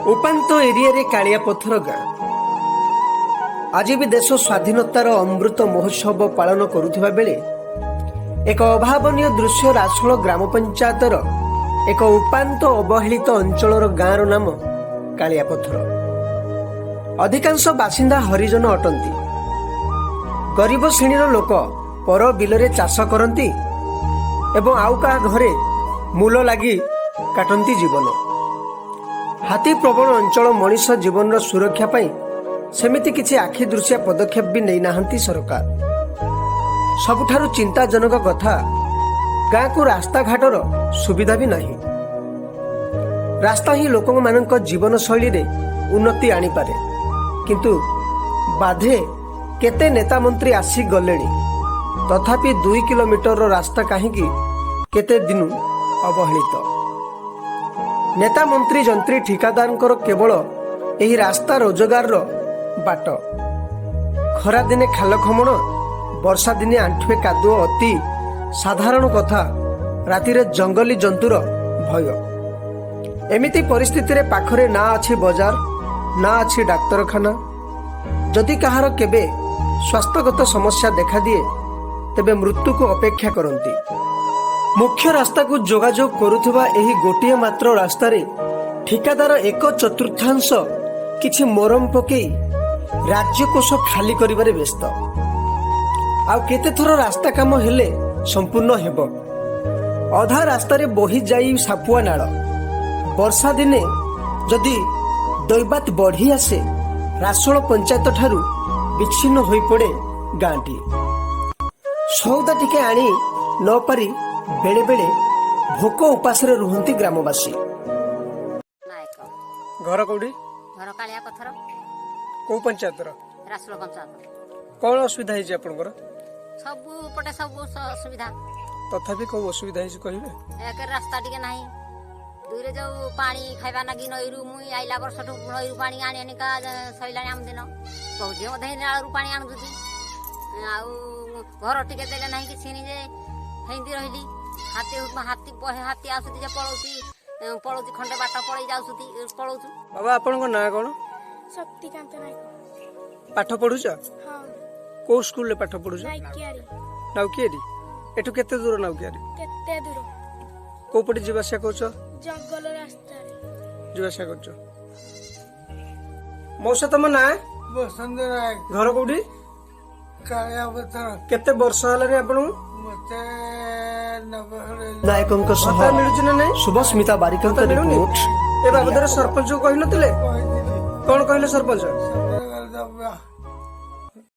ଉପାନ୍ତ ଏରିଆରେ କାଳିଆପଥର ଗାଁ। ଆଜି ବି ଦେଶ ସ୍ୱାଧୀନତାର ଅମୃତ ମହୋତ୍ସବ ପାଳନ କରୁଥିବା ବେଳେ ଏକ ଅଭାବନୀୟ ଦୃଶ୍ୟ। ରାସୋଳ ଗ୍ରାମ ପଞ୍ଚାୟତର ଏକ ଉପାନ୍ତ ଅବହେଳିତ ଅଞ୍ଚଳର ଗାଁର ନାମ କାଳିଆପଥର। ଅଧିକାଂଶ ବାସିନ୍ଦା ହରିଜନ ଅଟନ୍ତି। ଗରିବ ଶ୍ରେଣୀର ଲୋକ ପର ବିଲରେ ଚାଷ କରନ୍ତି ଏବଂ ଆଉ କାହା ଘରେ ମୂଲ ଲାଗି କାଟନ୍ତି ଜୀବନ। ହାତୀ ପ୍ରବଣ ଅଞ୍ଚଳ, ମଣିଷ ଜୀବନର ସୁରକ୍ଷା ପାଇଁ ସେମିତି କିଛି ଆଖି ଦୃଶିଆ ପଦକ୍ଷେପ ବି ନେଇନାହାନ୍ତି ସରକାର। ସବୁଠାରୁ ଚିନ୍ତାଜନକ କଥା, ଗାଁକୁ ରାସ୍ତାଘାଟର ସୁବିଧା ବି ନାହିଁ। ରାସ୍ତା ହିଁ ଲୋକମାନଙ୍କ ଜୀବନଶୈଳୀରେ ଉନ୍ନତି ଆଣିପାରେ। କିନ୍ତୁ ବାଧେ, କେତେ ନେତା ମନ୍ତ୍ରୀ ଆସି ଗଲେଣି, ତଥାପି 2 କିଲୋମିଟରର ରାସ୍ତା କାହିଁକି କେତେ ଦିନୁ ଅବହେଳିତ? ନେତା, ମନ୍ତ୍ରୀ, ଯନ୍ତ୍ରୀ, ଠିକାଦାରଙ୍କର କେବଳ ଏହି ରାସ୍ତା ରୋଜଗାରର ବାଟ। ଖରାଦିନେ ଖାଲ ଖମଣ, ବର୍ଷା ଦିନେ ଆଣ୍ଠୁଏ କାଦୁଅ ଅତି ସାଧାରଣ କଥା। ରାତିରେ ଜଙ୍ଗଲୀ ଜନ୍ତୁର ଭୟ। ଏମିତି ପରିସ୍ଥିତିରେ ପାଖରେ ନା ଅଛି ବଜାର, ନା ଅଛି ଡାକ୍ତରଖାନା। ଯଦି କାହାର କେବେ ସ୍ୱାସ୍ଥ୍ୟଗତ ସମସ୍ୟା ଦେଖାଦିଏ, ତେବେ ମୃତ୍ୟୁକୁ ଅପେକ୍ଷା କରନ୍ତି। ମୁଖ୍ୟ ରାସ୍ତାକୁ ଯୋଗାଯୋଗ କରୁଥିବା ଏହି ଗୋଟିଏ ମାତ୍ର ରାସ୍ତାରେ ଠିକାଦାର ଏକ ଚତୁର୍ଥାଂଶ କିଛି ମୋରମ ପକେଇ ରାଜକୋଷ ଖାଲି କରିବାରେ ବ୍ୟସ୍ତ। ଆଉ କେତେଥର ରାସ୍ତା କାମ ହେଲେ ସମ୍ପୂର୍ଣ୍ଣ ହେବ? ଅଧା ରାସ୍ତାରେ ବହି ଯାଇ ସାପୁଆ ନାଳ। ବର୍ଷା ଦିନେ ଯଦି ଦୈବାତ ବଢି ଆସେ, ରାସୋଳ ପଞ୍ଚାୟତ ଠାରୁ ବିଚ୍ଛିନ୍ନ ହୋଇପଡ଼େ ଗାଁଟି। ସଉଦା ଟିକେ ଆଣି ନ ପାରି ବେଳେ ବେଳେ ଭୋକ ଉପାସରେ ରୁହନ୍ତି ଗ୍ରାମବାସୀ। ନାୟକ। ଘର କୋଉଠି? ଘର କାଳିଆ ପଥର। କୋଉ ପଞ୍ଚାୟତର? ରାସୁଳ ପଞ୍ଚାୟତ। କଣ ଅସୁବିଧା ହେଇଛି ଆପଣଙ୍କର? ସବୁ ପଟେ ସବୁ ଅସୁବିଧା। ତଥାପି କୋଉ ଅସୁବିଧା ହେଇଛି କହିବେ? ଏକରେ ରାସ୍ତା ଟିକେ ନାହିଁ, ଦୁଇରେ ଯୋଉ ପାଣି ଖାଇବା ନାଗି ନଈରୁ, ମୁଇଁ ଆଇଲା ବର୍ଷଠୁ ନଈରୁ ପାଣି ଆଣି ଆଣିକା ସରିଲାଣି ଆମ ଦିନ। ବହୁ ଝିଅ ମଧ୍ୟ ନାଳରୁ ପାଣି ଆଣୁଛନ୍ତି। ଆଉ ଘର ଟିକେ ଦେଲେ ନାହିଁ, କିଛି ନି ଯେ ହେନ୍ତି ରହିଲି। ହାତୀ ହାତୀ ବହେ ହାତୀ ଆସୁଛି ଯେ ପଳଉଛି ପଳଉଛି, ଖଣ୍ଡେ ବାଟ ପଳେଇ ଯାଉଛନ୍ତି, ପଳଉଛୁ। ବାବା, ଆପଣଙ୍କ ନାଁ କଣ? ଶକ୍ତିକାନ୍ତ ନାୟକ। ପାଠ ପଢୁଛ? ହଁ। କୋଉ ସ୍କୁଲରେ ପାଠ ପଢୁଛ? ନାଇକିଆରି। ନାଉକିଆରି। ଏଠୁ କେତେ ଦୂର ନାଉକିଆରି? କେତେ ଦୂର। କୋଉ ପଟେ ଯିବା ଆସିବା କରୁଛ? ଜଙ୍ଗଲ ରାସ୍ତାରେ। ଯିବା ଆସିବା କରୁଛ। ମଉସା, ତମ ନାଁ? ବସନ୍ତ ନାୟକ। ଘର କୋଉଠି? କାଳିଆ ପଥର। କେତେ ବର୍ଷ ହେଲାଣି ଆପଣଙ୍କୁ? ମତେ 90। ନାୟକଙ୍କ ସହ ଭତ୍ତା ମିଳୁଛି ନା ନାଇଁ? ଶୁଭସ୍ମିତା ବାରିକଙ୍କ ଭତ୍ତା ମିଳୁନି? ରିପୋର୍ଟ। ଏ ବାବଦରେ ସରପଞ୍ଚକୁ କହିନଥିଲେ? କହିଥିଲି। କଣ କହିଲେ ସରପଞ୍ଚ? ସରପଞ୍ଚ ଦବା।